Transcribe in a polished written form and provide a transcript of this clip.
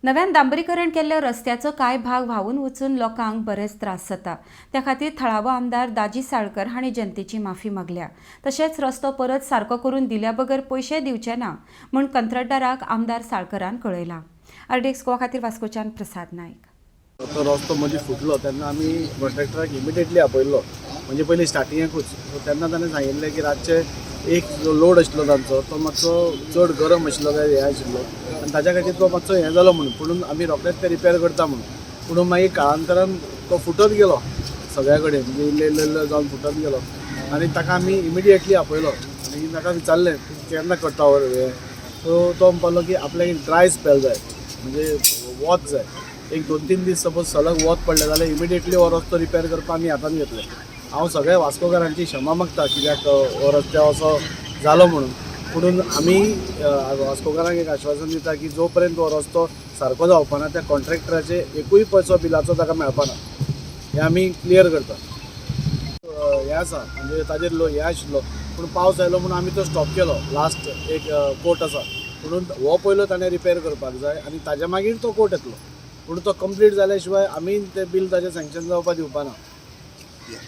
नव्यान डांबरीकरण केल्ल्या रस्त्याचो कांय भाग व्हांवून वचून लोकांक बरेच त्रास जाता. त्या खातीर थळावो आमदार दाजी साळकर हांणी जनतेची माफी मागल्या. तशेंच रस्तो परत सारको करून दिल्या बगर पयशे दिवचे ना म्हूण कंत्राटदाराक आमदार साळकरान कळयलां. आरडीएक्स गोवा खातीर वास्कोच्यान प्रसाद नायक. तो रस्तो मदीं फुटलो तेन्ना आमी कॉन्ट्रॅक्टराक इमिडिएटली आपयल्लो, म्हणजे पयलीं स्टार्टिंगाकूच. सो तेन्ना ताणें सांगिल्लें की रातचे एक जो लोड आशिल्लो तांचो, तो मातसो चड गरम आशिल्लो काय हें आशिल्लो आनी ताच्या खातीर तो मातसो हें जालो म्हणून. पुणून आमी रोखडेच ते रिपेर करता म्हणून. पुणून मागीर काळांतरान तो फुटत गेलो सगळ्या कडेन, म्हणजे इल्लो इल्लो इल्लो जावन फुटत गेलो आनी ताका आमी इमिडिएटली आपयलो आनी ताका विचारलें, तूं केन्ना करता हो हें? सो तो म्हणपालो की आपल्याक एक ड्राय स्पेल जाय, म्हणजे वत जाय. एक 2-3 दीस सपोज सलग वत पडलें जाल्यार इमिडिएटली हो रस्तो रिपेर करपाक आमी हातान घेतले. हांव सगळ्या वास्कोकारांची क्षमा मागता, कित्याक हो रस्त्या असो जालो म्हणून. पुणून आमी वास्कोकारांक एक आश्वासन दिता की जो पर्यंत हो रस्तो सारको जावपा ना, त्या कॉन्ट्रॅक्टराचे एकूय पयसो बिलाचो ताका मेळपा ना, हें आमी क्लियर करता. हें आसा, म्हणजे ताजेर लो हें आशिल्लो, पूण पावस आयलो म्हणून आमी तो स्टॉप केलो. लास्ट एक कोट आसा, म्हणून हो पयलो ताणें रिपेर करपाक जाय आनी ताज्या मागीर तो कोट येतलो. पूण तो कंप्लीट जाल्या शिवाय आमी तें बील ताजें सँक्शन जावपाक दिवपा ना.